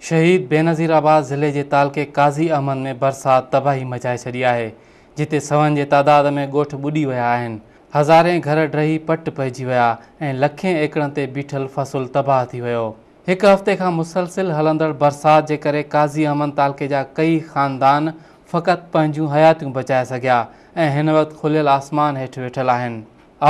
شهيد بينظيرآباد ضلعي جي تعلقي قاضي احمد ۾ برسات تباهي مچائي ڇڏي آهي، جتي سون جي تعداد ۾ ڳوٺ ٻڏي ويا آهن، هزارين گهر ڊهي پٽ پئجي ويا ۽ لکين ايڪڙن تي بيٺل فصل تباهه ٿي ويو. هڪ هفتي کان مسلسل هلندڙ برسات جي ڪري قاضي احمد تعلقي جا ڪئي خاندان فقط پنهنجون حياتيون بچائي سگهيا ۽ هن وقت کليل آسمان هيٺ ويٺل آهن.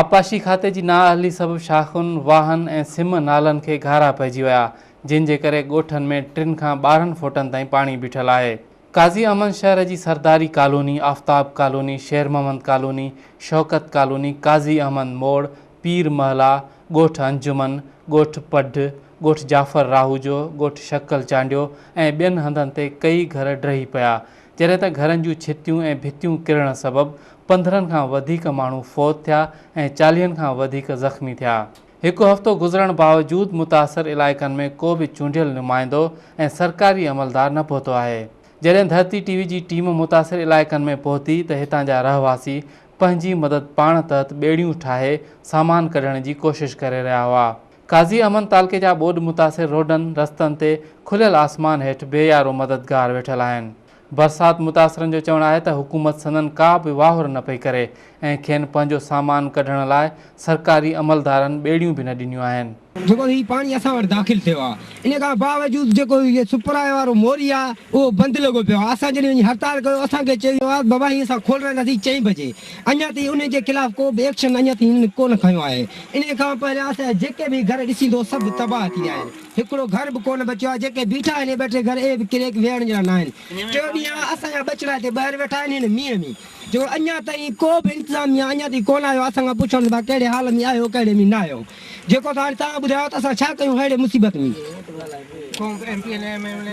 آبپاشي کاتي جي نااهلي سبب شاخن، واهن ۽ سم نالن کي گهارا پئجي ويا، جن جي ڪري ڳوٺن ۾ ٽن کان 12 فوٽن تائين پاڻي بيٺل آهي. قاضي احمد شهر جي Sardari colony, Aftab colony, Sher Muhammad colony, Shaukat colony, Qazi Ahmed Mor, Pir Mohalla, ڳوٺ انجمن، ڳوٺ پڍ، ڳوٺ جعفر راهوجو، ڳوٺ شڪل چانڊيو ۽ ٻين هنڌن تي ڪيئي گهر ڊهي پيا، جڏهن ته گهرن جون ڇتيون ۽ ڀتيون ڪرڻ سبب 15 کان وڌيڪ ماڻهو فوت ٿيا ۽ 40 کان وڌيڪ زخمي ٿيا. هڪ هفتو گذرڻ باوجود متاثر علائقن ۾ ڪو به چونڊيل نمائندو ۽ سرڪاري عملدار نه پهتو آهي. جڏهن ڌرتي ٽي وي جي ٽيم متاثر علائقن ۾ پهتي ته هتان جا رهواسي پنهنجي مدد پاڻ تحت ٻيڙيون ٺاهي سامان ڪڍڻ جي ڪوشش ڪري رهيا هئا. قاضي احمد تعلقي جا ٻوڏ متاثر روڊن، رستن تي کليل آسمان هيٺ بي يارو مددگار ويٺل آهن. برسات متاثرن جو چوڻ آهي ته حڪومت سندن ڪا به واهر نه پئي ڪري ۽ کين پنهنجو سامان ڪڍڻ لاء سرڪاري عملدارن ٻيڙيون به نه ڏنيون آهن. جيڪو هي پاڻي اسان وٽ داخل ٿيو آهي ان کان باوجود جيڪو هي سپرائي وارو موري آهي اهو بند لڳو پيو آهي اسان جڏهن وڃي هڙتال ڪيو اسان کي چيو ويو آهي بابا هي اسان کولرائينداسين چئين بجي اڃا تائين انهن جي خلاف ڪو به ايڪشن اڃا تائين هنن ڪونه کنيو آهي. انهيء کان پهريان اسان جا جيڪي به گهر ڏسيندو سڀ تباهه ٿي ويا آهن. هڪڙو گهر به ڪونه بچيو آهي. جيڪي بيٺا آهن اهي ٻه ٽي گهر اهي به ڪري ويهڻ جهڙا ناهن. ٽيون ڏينهن آهي اسان جا ٻچڙا هتي ٻاهر ويٺا آهن هن مينهن ۾ جيڪو اڃا تائين ڪو به انتظاميا اڃا تائين ڪونه آيو آهي اسان کان پڇڻ ته ڀا ڪهڙي حال ۾ آهيو ڪهڙي ۾ ناهيو. جيڪو ته هاڻي توهان ٻڌايو ته اسان ڇا ڪيون ههڙي مصيبت ۾.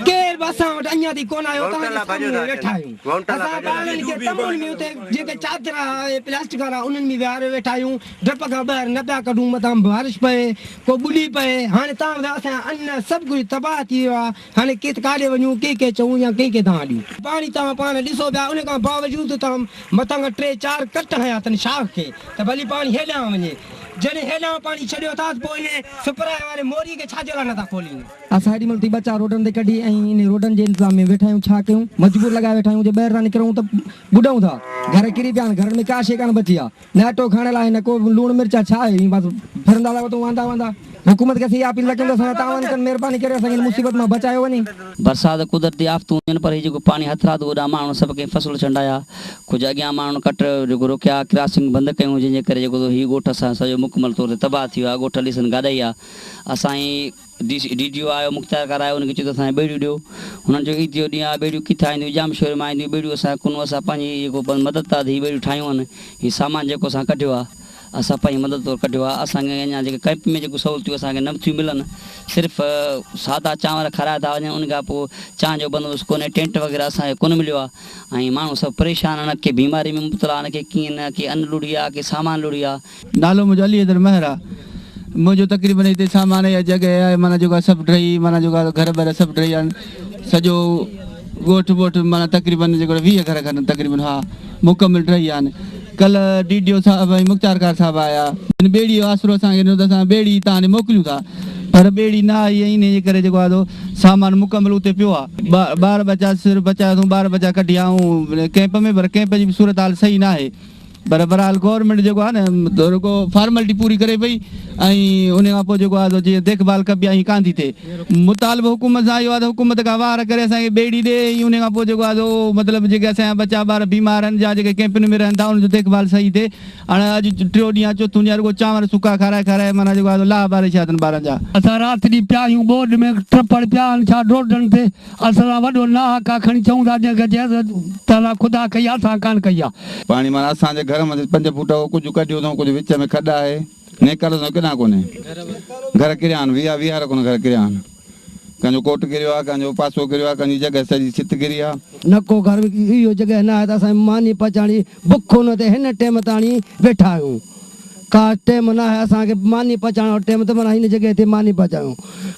ڪير به اسان وٽ اڃا تائين ڪونه آيو توهان جي سامهون ويٺا آهيون. اسان ٻارڙن کي تنبن ۾ اتي جيڪي چادر ۽ پلاسٽڪ وارا انهن ۾ ويهاريو ويٺا آهيون. ڊپ کان ٻاهر نه پيا ڪڍون متان بارش پئي ڪو ٻڏي پئي. هاڻي توهان ٻڌايو اسان جا ان سڀ ڪجهه تباهه ٿي ويو آهي. هاڻي ڪيت ڪاڏي وڃون ڪنهن کي چئون يا ڪنهن کي دانهن ڏيون. پاڻي توهان پاڻ ڏسو پيا ان کان باوجود توهان مٿان کان ٽي چار ڪٽ هنيا اٿن شاخ کي ته ڀلي پاڻي هيڏانهن وڃي. جڏهن هيڏانهن پاڻي ڇڏيو ٿا ته پوء انهي سپرائي واري موري کي ڇا جي لاء نٿا کولين. اسان هيڏي مهل تائين ٻه چار روڊن تي ڪڍي ۽ انهي روڊن جي انتظام ۾ ويٺا آهيون ڇا ڪيون مجبور لڳائي ويٺا آهيون جي ٻاهر ٿا نڪرون ته ٻڏون ٿا گهر ڪري پيا آهن گهرن ۾ ڪا شيء ڪانه بچي آهي نه اٽو کائڻ لاء آهي نه ڪو لوڻ مرچ آهي ڇا آهي ائين بس ڦرندا ٿا وتون واندا واندا حڪومت کي اسين اها اپيل ٿا ڪيون ته اسان سان تعاون ڪن مهرباني ڪري اسان کي هن مصيبت مان بچايو وڃي. برسات قدرتي آفتون هجن پر هي جيڪو پاڻي هٿرادو هوڏانهن ماڻهن سڀ ڪنهن فصل ڇنڊايا ڪجهه اڳيان ماڻهن ڪٽ جيڪو روڪيا ڪراسنگ بند ڪيون جنهن جي ڪري جيڪو هي ڳوٺ اسان جو سڄو مڪمل طور تي تباهه ٿي ويو آهي ڳوٺ علي حسن گاڏهي آهي اسان هي D C D D O آيو مختيارڪار آيو ان کي چيو ته اسان کي ٻيڙيون ڏيو هنن چيو عيد جو ڏينهن آهي ٻيڙيون ڪٿان اينديون ڄامشوري مان اينديون ٻيڙيون اسان کي ڪونه اسان پنهنجي جيڪو مدد تحت هي ٻيڙيون ٺاهيون آهن هي سامان جيڪو اسان ڪڍيو آهي اسان پنهنجي مدد طور ڪڍيو آهي اسان کي اڃا جيڪي ڪئمپ ۾ جيڪو سهولتيون اسان کي نه ٿيون ملن صرف سادا چانور کارايا ٿا وڃن ان کان پوء چانهه جو بندوبست ڪونهي ٽينٽ وغيره اسان کي ڪونه مليو آهي ۽ ماڻهو سڀ پريشان آهن ڪي بيماري ۾ مبتلا آهن ڪي ڪيئن نه ڪي ان لڙهي آهي ڪي سامان لڙهي آهي. نالو منهنجو علي حيدر مهر آ منهنجو تقريبن هتي سامان يا جڳهه آهي معنيٰ جيڪو آ سڀ ڊهي معنيٰ جيڪو آ گهر ٻر سڀ ڊهي ويا آهن سڄو ڳوٺ ٻوٺ معنيٰ تقريبن جيڪو 20 گهر کن تقريبن ها مڪمل ڊهي ويا آهن ڪلهه ڊي ڊي او صاحب ۽ مختيارڪار صاحب آيا جن ٻيڙي جو آسرو اسان کي ڏنو ته اسان ٻيڙي تان ڏي موڪليون ٿا پر ٻيڙي نه آئي ۽ انهي جي ڪري جيڪو آ سو سامان مڪمل اتي پيو آ ٻار ٻچا صرف بچايا اٿئون ٻار ٻچا ڪڍي آئون ڪئمپ ۾ پر ڪئمپ جي به صورتحال صحيح ناهي پر بھرحال گورنمينٽ جيڪو آهي نه رڳو فارملٽي پوري ڪري پئي ۽ ان کان پوء جيڪو آهي سو جيئن ديک ڀال ڪبي آهي ائين ڪانه ٿي ٿئي. مطالبو حڪومت سان اهو آهي ته حڪومت ڪا واهر ڪري اسان کي ٻيڙي ڏي ۽ ان کان پوء جيڪو آهي سو مطلب جيڪي اسان جا ٻچا ٻار بيمار آهن يا جيڪي ڪئمپن ۾ رهن ٿا انهن جو ديک ڀال صحيح ٿئي. هاڻي اڄ ٽيون ڏينهن آهي چوٿون ڏينهن آهي رڳو چانور سڪا کارائي کارائي معنيٰ جيڪو آهي سو لاهه ٻاري ڇڏيا اٿن ٻارن جا. اسان رات ڏينهن پيا آهيون ٻوڏ ۾ ٽپڙ پيا آهن ڇا روڊن تي اسان سان وڏو ناحق آ کڻي چئون ٿا جنهن کي چئي ته خدا ڪئي آ اسان ڪانه ڪئي آ. پاڻي معنيٰ اسان جي گهر منجهه 5 فوٽ هو، ڪجهه ڪڍيو اٿئون، ڪجهه وچ ۾ کڏ آهي، نيڪال اٿئون ڪيڏانهن ڪونهي. گهر ڪريا آهن، ويها ويهارو کن گهر ڪريا آهن. ڪنهن جو ڪوٽ ڪريو آهي، ڪنهن جو پاسو ڪريو آهي، ڪنهن جي جڳهه سڄي ڇت ڪري آهي. نه ڪو گهر اهو جڳهه نه آهي ته اسان ماني پچائڻ جي بک ان تي هن ٽيم تاڻي ويٺا آهيون. ڪا ٽيم ناهي اسان کي ماني پچائڻ جو ٽيم ته معنيٰ هن جڳهه تي ماني پچايون.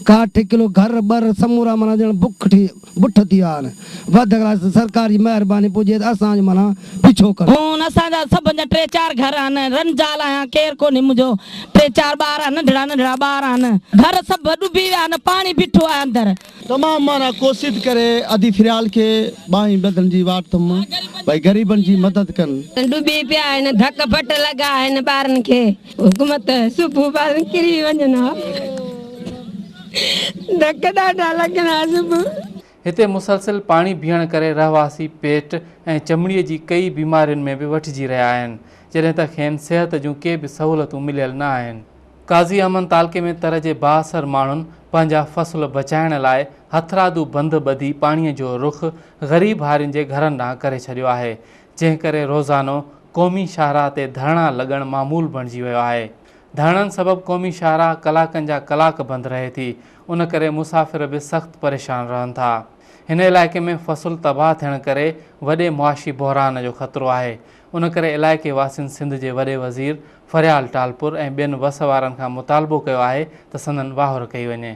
ڪاٺ ڪلو گهر ٻر سمورا معنيٰ ڄڻ بک ٿي بٺ ٿي ويا آهن. وڌ لاء سرڪار جي مهرباني پڄي ته اسان جو معنيٰ پڇو ڪن. هون اسان جا سڀن جا ٽي چار گهر آهن. رنجال آهيان ڪير ڪونهي منهنجو. ٽي چار ٻار آهن ننڍڙا ننڍڙا ٻار آهن. گهر سڀ ڏبي ويا آهن پاڻي بيٺو آهي اندر. تمام معنيٰ ڪوشش ڪري ادي فريال کي ٻانهين ٻڌڻ جي واٽ ٿم ڀئي غريبن جي مدد ڪن. ڏبي پيا آهن ڌڪ ڦٽ لڳا آهن ٻارن کي حڪومت صبح ٻارن ڪري وڃن ها ڌڪ ڏاڍا لڳن ها صبح. هتي مسلسل پاڻي بيهڻ ڪري رهواسي پيٽ ۽ چمڙي جي ڪئي بيمارين ۾ به وٺجي رهيا آهن جڏهن ته کين صحت جون ڪي به سهولتون مليل نه آهن. قاضي احمد تعلقي ۾ تر جي بااثر ماڻهن پنهنجا فصل بچائڻ لاء هٿرادو بند ٻڌي پاڻي جو رخ غريب هارين جي گهرن ڏانهن ڪري ڇڏيو آهي، جنهن ڪري روزانو قومي شاهراهه تي ڌرڻا لڳڻ معمول بڻجي ويو آهي. ڌرڻن سبب قومي شاهراهه ڪلاڪن جا ڪلاڪ بند رهي ٿي، ان ڪري مسافر به سخت پريشان رهن ٿا. هن علائقي ۾ فصل تباهه ٿيڻ ڪري وڏي معاشي بحران جو خطرو آهي، ان ڪري علائقي واسين سنڌ جي وڏي وزير فريال ٽالپر ۽ ٻين وس وارن کان مطالبو ڪيو آهي ته سندن واهر ڪئي وڃي.